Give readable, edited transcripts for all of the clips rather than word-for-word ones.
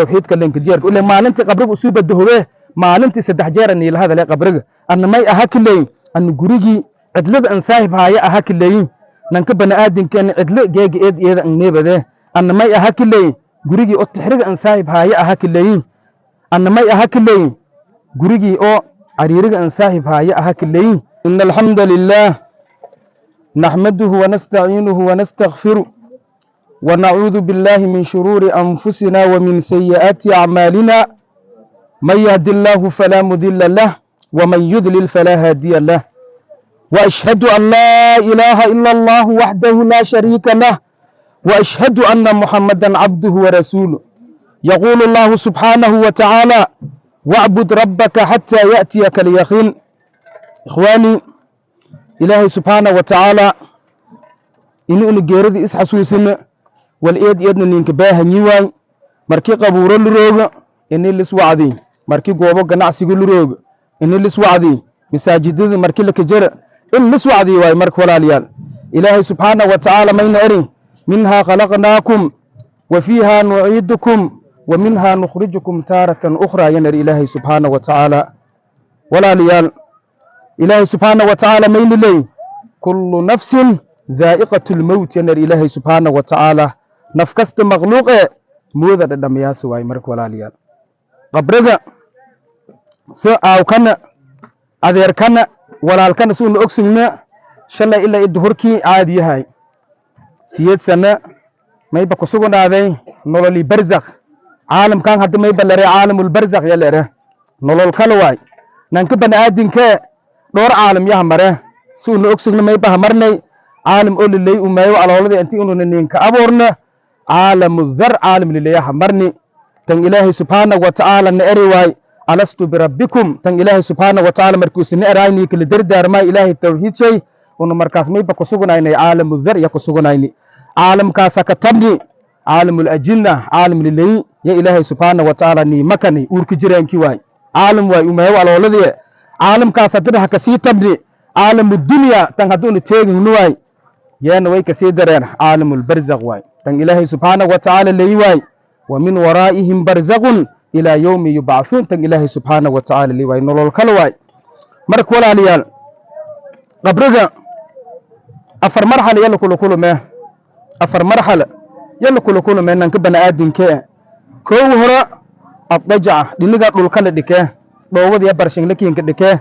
Tawxiidka lenka diyaarka ule maalintii qabriga usuu badahobe, maalintii saddex jeer niila hadale qabriga. Anna may aha kileyn, anna gurigii cidlada an saahib haaya aha kileyin. Nanka baniaadinkeena cidlo geega eed iyada an neebade. Anna may aha kileyn, gurigii oo tixriga an saahib haaya aha kileyin. Anna may aha kileyn, gurigii oo cariiriga an saahib haaya aha kileyin. إن الحمد لله نحمده ونستعينه ونستغفره ونعوذ بالله من شرور أنفسنا ومن سيئات أعمالنا، من يهد الله فلا مضل له ومن يضلل فلا هادي له، وأشهد أن لا إله إلا الله وحده لا شريك له، وأشهد أن محمدا عبده ورسوله. يقول الله سبحانه وتعالى: واعبد ربك حتى يأتيك اليقين. إخواني، إلهي سبحانه وتعالى إنه geeridii isxasuusina wal eed eedna ninka baahanyi waay. Markii qabuuro la rooga, ini lis wacdi. Markii goobo ganacsiga la rooga, ini lis wacdi. Masaajidada markii la kajara, in lis wacdi waay. Marka walaalayaal, Ilaahay subxaana wa tacaala mayna erin: منها خلقناكم وفيها نعيدكم ومنها نخرجكم تارة أخرى. Yanar Ilaahay subxaana wa tacaala. Walaalayaal, Ilaahay subxaana wa tacaala mayna leey: كل نفس ذائقة الموت. Yanar Ilaahay subxaana wa tacaala. Naf kasta makhluuqe mooda dhadhamayaasa waay. Marka walaalayaal, qabriga so aawkana, adeerkana, walaalkana suuna ogsigna, shalay ilaa i duhurkii caadi yahay. 8 sano mayba ku sugnaaday nololi barzakh. Caalamkan hadda mayba lere caalamulbarzakh ya lere, nolol kale waay. Nanka baniaadinkee dhowr caalam yaha mare. Suuna ogsigna, mayba hamarnay caalam oo liley umayo aloolada inti ununa ninka abuurna, caalamu dhar, caalam lileyaha marni. Tan Ilaahay subxaana wa tacaala na eri waay: ألست بربكم. Tan Ilaahay subxaana wa tacaala markuusa na eraayni kala dardaarmay Ilaahay tawxiidshay, una markaas mayba ku sugunaynay caalamu dhar ya ku sugunayni. Caalamkaasa ka tabni caalamul ajinna, caalam lileyi ya Ilaahay subxaana wa tacaala ni makani uurka jiraankii waay, caalam waay umayo alooladii. Caalamkaas haddana ha kasii tabni caalamu dunya, tan hadduuna teegin waay, yeena way kasii dareen caalamulbarzakh waay. Tan Ilaahay subxaana wa tacaala leyi waay: ومن ورائهم برزخ إلى يوم يبعثون. Tan Ilaahay subxaana wa tacaala leyi waay, nolol kale waay. Marka walaalayaal, qabriga afar marxala yalla kula kulumee, afar marxala yalla kula kulumee nanka baniaadinke. Kow hore, addajaca, dhiniga dhulka la dhikee, dhoowadiya barshinlakiinka dhikee.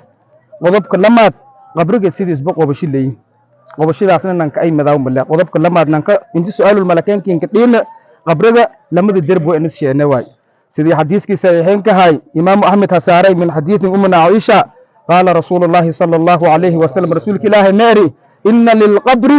Qodobka lamaad, qabriga sidiisba qobashi leeyi, qobashidaasna nanka ay madaaw male. Qodobka lamaad, nanka inti su-aalul malakeenkiinka dhiina, qabriga lamada derb wa inis sheene waay, sidii xadiiskii saxiixeynka hay Imaamu Axmed hasaaray من حديث أمنا عائشة قال رسول الله صلى الله عليه وسلم. Rasuulka Ilaahay ma eri: إن للقبر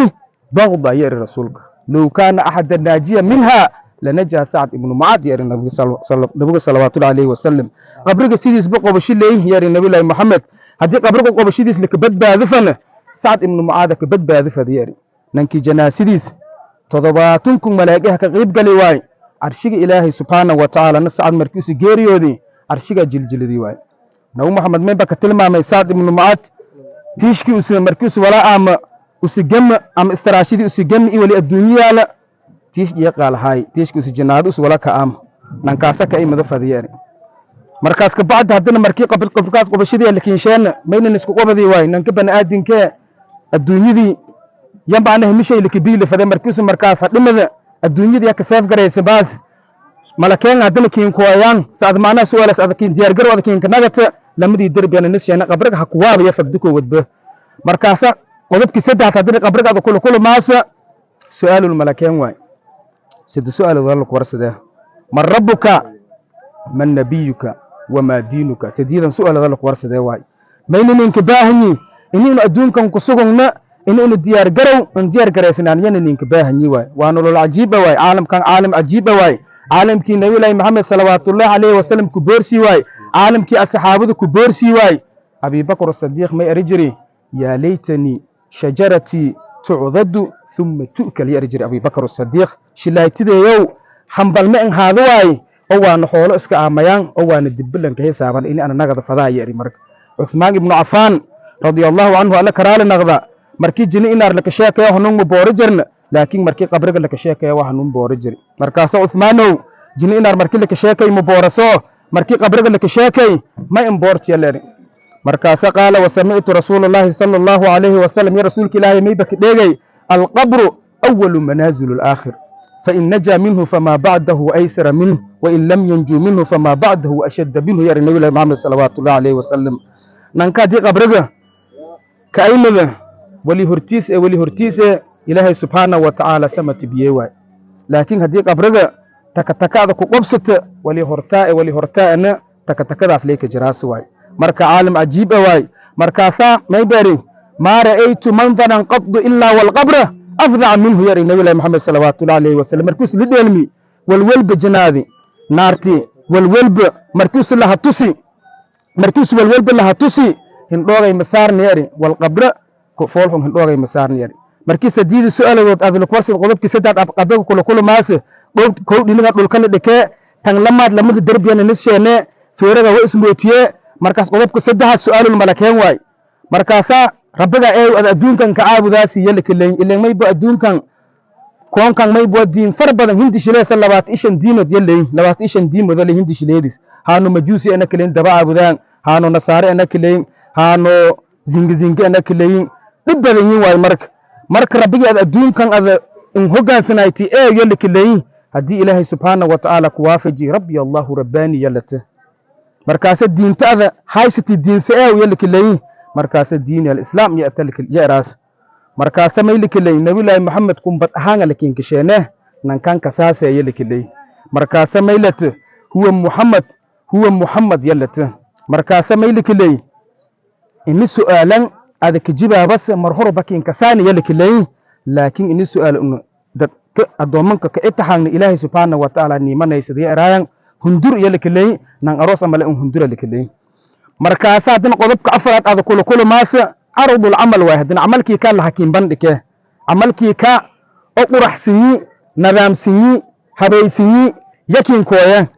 ضغطة. Yeri rasuulka: لو كان أحد ناجيا منها لنجا سعد ibnu Mucaad. Yeri nabiga salawaatullahi alayhi wasalam. Qabriga sidiisba qobashi leeyihin, yeri Nabiyullaahi Moxamed. Haddii qabriga qobashidiis laka badbaadifana, Sacd ibnu Mucaada ka badbaadifada, yeri. Nankii janaasadiis 70,000 malaa'igaha ka qiib gali waay. Carshiga Ilaahay subxaana wa tacaala na Sacad markiisu geeriyoodii carshigaa jiljilidii waay. Nabi Moxamed mayba ka tilmaamay Sacd ibnu Mucaad tiishkii usi markiisu walaa ama usigama ama istaraashidii usigami i wali adduunyayaala tiish iyo qaalahaay, tiishki usi jinaado us wala ka ama nankaasa ka imada fadiyeeri. Markaas ka bacdi haddana markii qabrkaas qobashadii la kiinsheena, maynan isku qobadii waay. Nanka baniaadinkee adduunyadii ya macnaha mishay lakabiili fade markiisu markaas hadhimada adduunyadii ya ka seef garaysa baas malakeen haddana kiinkooyaan saad macnaha su'aalas adakiin diyaargarow adakiinka nagata lamadii derbiyana nisheena qabriga ha kuwaabaya fagduko wadba. Markaasa qodobkii saddexaad, haddana qabriga ada kula kulamaasa su'aalul malakeen waay. Sida su'aalood alla ku warsadee: من ربك، من نبيك، وما دينك. Sidiidan su'aalood alla ku warsadee waay. Mayna ninka baahanyi inaynu adduunkan ku sugugna, inaynu diyaar garow an diyaar garaysanaan yana ninka baahanyi waay. Waa nolol cajiiba waay. Caalamkan caalam cajiiba waay. Caalamkii Nabiyullaahi Maxamed salawaatullaahi calayhi wasalam ku boorsii waay. Caalamkii asxaabadu ku boorsii waay. Abibakr Sadiiq may eri jiri: يا ليتني شجرتي تعضد ثم تؤكل. Ya eri jiri Abibakr Sadiiq: shilaaytideeyow hambalme in haado waay, oo waana xoolo iska aamayaan, oo waana dibbilanka xisaaban ini ana nagada fadaa, eri. Marka Cuthmaan ibnu Cafaan radia Allahu canhu, Alla karaali naqda, markii jini inaar laka sheekaya hanun ma boori jirna, laakiin markii qabriga laka sheekaya waa hanun boori jiri. Markaasa Cuthmaanow Jini inaar markii laka sheekay ma booraso, markii qabriga laka sheekay ma imboortiya leeri. Markaasa qaala: wasamictu rasuulullaahi sala Allahu calayhi wasalam, ya rasuulka Ilaahay mayba ka dheegay: alqabru awalu manaazilu alaakhir, fain najaa minhu famaa bacdahu aysara minhu, wain lam yanjuu minhu famaa bacdahu ashadda minhu, yari Nabilahi Maxamed salawaatullahi calayhi wasalam. Nanka haddii qabriga ka aymada, wali hortiis ee wali hortiis ee Ilaahay subxaanahu wa tacaala samati biye waay. Laakiin haddii qabriga takatakada ku qobsata, wali hortaa ee wali hortaana takatakadaas leeka jiraas waay. Marka caalam cajiib ah waay. Markaasaa may bari: maa ra'aytu mandaran qaddu ilaa walqabra afdaca minhu, yari Nabilahi Maxamed salawaatullahi alayhi wasalam. Markuus la dheelmi, walwalba janaadi naarti, walwalba markuus laha tusi, markuus walwalba laha tusi, hindhoogay masaarni yari, walqabra foolxun hindhoogay masaarni yari. Markii sadiidi su'aaladood adilkwarsid, qodobkii saddex qabriga kula kulamaase: kow, dhinaga dhulkana dhikee; tan lamaad, lamada derbiyana nisheene, feeraga wa ismootiye. Markaas qodobka saddexaad su'aalul malakeen waay. Markaasaa rabbiga ee ad adduunkan ka caabudaasi yalakaleyn ileen maybo adduunkan koonkan maybo diin far badan hindishileesa, 25 diinood yaleyn, 25 diimood le hindishileedis. Haano majuusi ana kaleyn daba caabudaan, haano nasaare ana kaleyn, haano zingi zingi ana kaleyn, dhib badan yin waay. Marka rabbigii ad adduunkan ad in hogaansanayti ee yalakaleyn, haddii Ilaahay subxaana wa tacaala ku waafaji, rabbi Allahu rabbaani yalate. Markaasa diinta ada haysati diinsa ee yalakaleyn, markaasa diini alislaam ya eraas. Markaasa maylikaley Nabilaahi Maxamed kumbad ahaanga lakinkasheene nankan kasaase yalikaley. Markaasa maylate: huwa Muxamed, huwa Muxamed yalate. Markaasa maylikaley ini su'aalan ada kajibaabase mar horoba kinkasaani yalikaley. Laakiin ini su'aal unu dadka addoomanka ka itaxaangna Ilaahay subxaana wa tacaala niimanaysada ya eraayan. Hundur yalikaley, nan aroos amale un hundura likaley. Markaasa haddana qodobka afraad ada kula kulamaasa caradul camal waay. Haddana camalkii ka la hakiin bandhike, camalkii ka o quraxsinyi, nadaamsinyi, habaysinyi yakin kooye.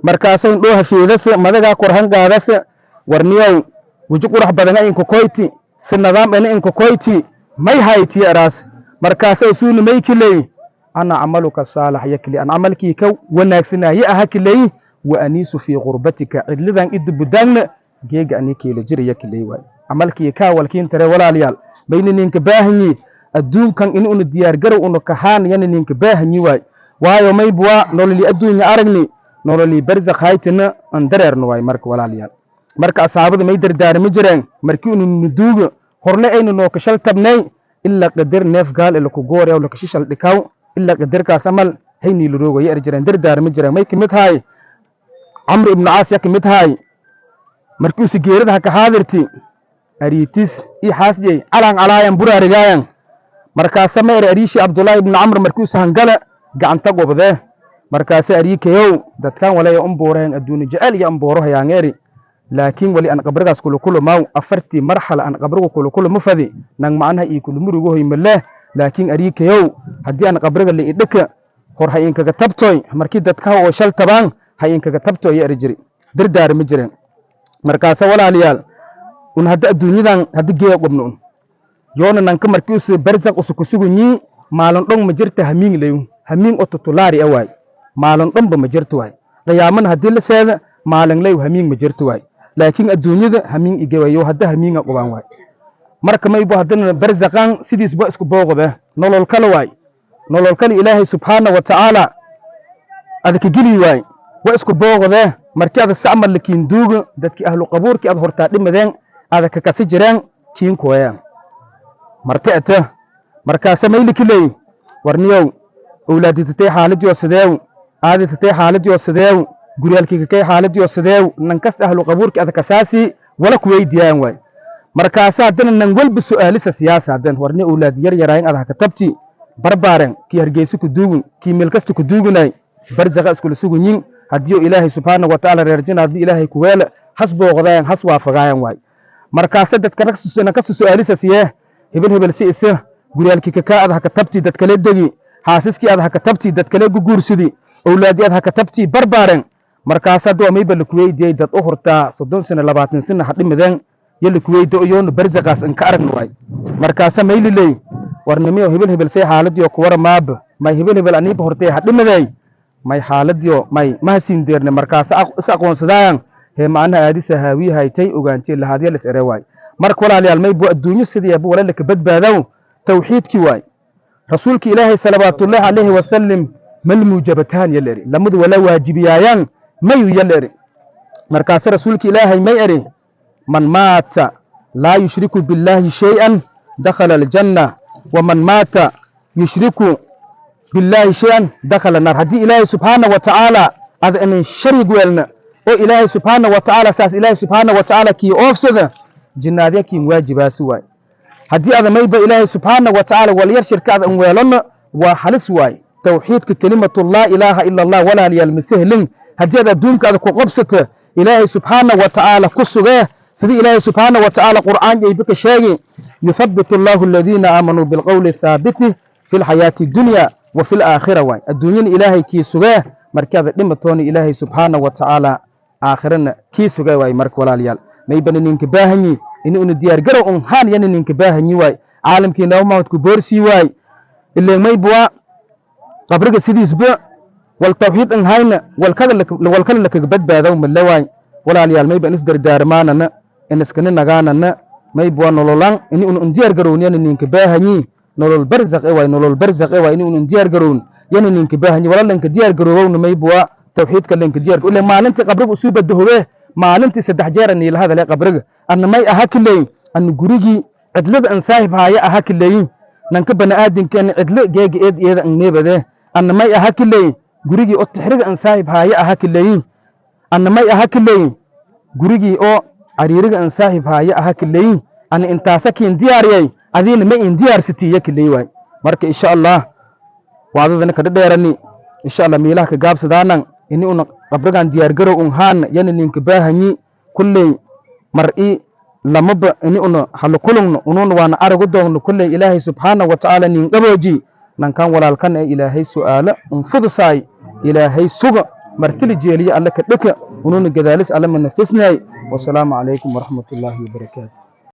Markaasa indhoo hafiidase, madagaa korhan gaadase: warniyow, weji qurax badanga inka koyti, si nadaam ena inka koyti, may hayti eraas. Markaasa usuuni may kiley: ana camaluka saalax yakli, an camalkii ka wanaagsanaaye aha kiley, wa aniisu fii gurbatika, cidlidan idda budaangna geega ani keela jira yakiley waay. Camalkii kaa walkiin tare. Walaalayaal, mayna ninka baahanyi adduunkan in una diyaar garow una kahaan yana ninka baahanyi waay. Waayo maybwa nololi adduunya aragni, nololi barzakh haytina an dareerno waay. Marka walaalayaal, marka asxaabada may dardaarmi jireen markii unu nuduuga horle aynu noo kashal tabnay ilaa qadar neef gaal ila ku gooryaw lakashishal dhikaw, ilaa qadarkaas amal haynii larooga ya er jireen, dardaarmi jireen. May kamid haay Camr ibnu Caas ya kamid haay. Markiisu geerida haka xaadirti, ariitis iyo xaasjey calaan calaayan buraarigaayan. Markaasa ma ere ariishi Cabdullaahi ibnu Camr markiisu hangala gacanta gobdee. Markaasa ariikayow, dadkan walaya umbuurahan adduuni jecel iyo umbuurahayaang eri, laakiin wali an qabrigaas kulukulumaw afartii marxala an qabrigu kulukuluma fadi nang macnaha ii kulumurugohoy maleh. Laakiin ariikayow, haddii an qabriga la idhika hor ha inkaga tabtoy, markii dadkaha oo shal tabaan ha inkaga tabtoy ya eri jiri, dardaarmi jireen. Markaasa walaalayaal, un hadda adduunyadan hadda geeya qobno un yoona nanka markii usu barzaq usu kusugunyi, maalin dhon ma jirta hamiin leyu, hamiin oo tutulaari a waay, maalin dhonba ma jirto waay. Qiyaamana haddii la seeda, maalin leyu hamiin ma jirto waay. Laakiin adduunyada hamiin igewayo hadda hamiinga qobaan waay. Marka maybo haddana barzaqan sidiisba isku booqde, nolol kale waay, nolol kale Ilaahay subxaana wa tacaala adaka geli waay, wa isku booqde. Markii ada sacmal lakiin duuga, dadkii ahlu qabuurkii ad hortaa dhimadeen ada kakasi jireen kiin kooya marti ata. Markaasa mayliki leey: warniyow, owlaaditatay xaaladiyo sideew, aaditatay xaaladiyo sideew, guryaalkikakay xaaladiyo sideew, nan kasta ahlu qabuurkii ada kasaasi wala kuweydiyaan waay. Markaasa haddana nan walba su'aalisa siyaasa haddan: warni, owlaad yar yaraayin ada haka tabti barbaaren, kii Hargeysa ku duugun, kii meel kasta ku duugunay, barzaqa iskula sugunyin. Haddii Ilaahay subxaana wa tacaala reerjina, haddii Ilaahay kuweela has booqdaayan, has waafagaayan waay. Markaasa dadka nan kasta su'aalisa siye: hebel hebel si isa, guryaalkii kakaa ad haka tabti dad kale degi, xaasiskii ad haka tabti dad kale guguursidi, owlaadii ad haka tabti barbaaren. Markaasa hadda waa mayba lakuweydiyey dad u hortaa 30 sano, 20 sano ha dhimadeen yo lakuweydo iyoona barzaqaas inka aragna waay. Markaasa mayliley: warnimiyo, hebel hebel say xaaladii oo kuwara maaba may hebel hebel aniiba hortay ha dhimaday. May xaaladiyo may mahasiin deerne. Markaas is aqoonsadaayan hee macnaha aadisa haawiye haytay ogaantay lahaadya lis ere waay. Marka walaalayaal, may bu adduunyo sidii abu wala laka badbaadaw tawxiidkii waay. Rasuulka Ilaahay salawaatullaahi calayhi wasalam mal muujabataan yaleri, lamadu wala waajibiyaayaan mayu yaleri. Markaase Rasuulka Ilaahay may eri: "Man maata laa yushriku billaahi shay-an dakhala aljanna, waman maata yushriku billaahi shay-an dakhala naar." Haddii Ilaahay subxaana wa tacaala ada inan sharig weelna oo Ilaahay subxaana wa tacaala saas Ilaahay subxaana wa tacaala kii oofsada, jinnaadya kiin waajibaasi waay. Haddii ada mayba Ilaahay subxaana wa tacaala walyar shirka ada an weelona, waa halis waay. Tawxiidka kelimatu laa ilaaha ila Allah, walaalayaal, masehlin. Haddii aad adduunka ada ku qabsata, Ilaahay subxaana wa tacaala ku sugee, sidii Ilaahay subxaana wa tacaala Qur'aan yayba ka sheegi: "Yuthabbitu Allahu aladiina aamanuu bilqowli thaabiti fi lxayaati dunya wa fi laakhira" waay. Adduunyana Ilaahay kii sugee, markaada dhimatoona Ilaahay subxaana wa tacaala aakhirana kii sugee waay. Marka walaalayaal, maybana ninka baahanyi ini una diyaargarow un haan yana ninka baahanyi waay. Caalamkii Nabi Maxamed ku boorsii waay. Ileen maybwa qabriga sidiisba wal tawxiid an hayna walkala lakaga badbaadaw male waay. Walaalayaal, mayba in isdardaarmaanana in iskani nagaanana maybwa nololan ini una un diyaar garown yana ninka baahanyi. Nolol barzaq e waay, nolol barzaq e waay. Ini una diyaar garown yana ninka baahanyi. Wala lanka diyaar garoowowna maybwa tawxiidka lanka diyaar. Ile maalintii qabriga usuu badahowe, maalintii 3 jeer niila hadale qabriga. Anna may aha kileyn, anna gurigii cidlada an saahib haaya aha kileyin. Nanka baniaadinkeena cidlo geega eed iyada an neebade. Anna may aha kileyn, gurigii oo tixriga an saahib haaya aha kileyin. Anna may aha kileyin, gurigii oo cariiriga an saahib haaya aha kileyin. Anna intaasa kiin diyaariyay, adiina ma in diyaarsatiiya kiley waay. Marka insha Allah wacdadana kada dheerani, insha Allah miilaha ka gaabsadaanan. Ini una qabrigan diyaargarow un haan yana ninka baahanyi. Kulley mar'i lamaba ini una halakulungno ununa waana aragu doogno. Kulley Ilaahay subxaana wa tacaala nin qabooji nankan walaalkan ee Ilaahay su'aalo un fudusaay, Ilaahay suga martili jeeliye, Alle ka dhika ununa gadaalis, Alle mana fisnay. Wasalaamu calaykum waraxmatullaahi wabarakaatu.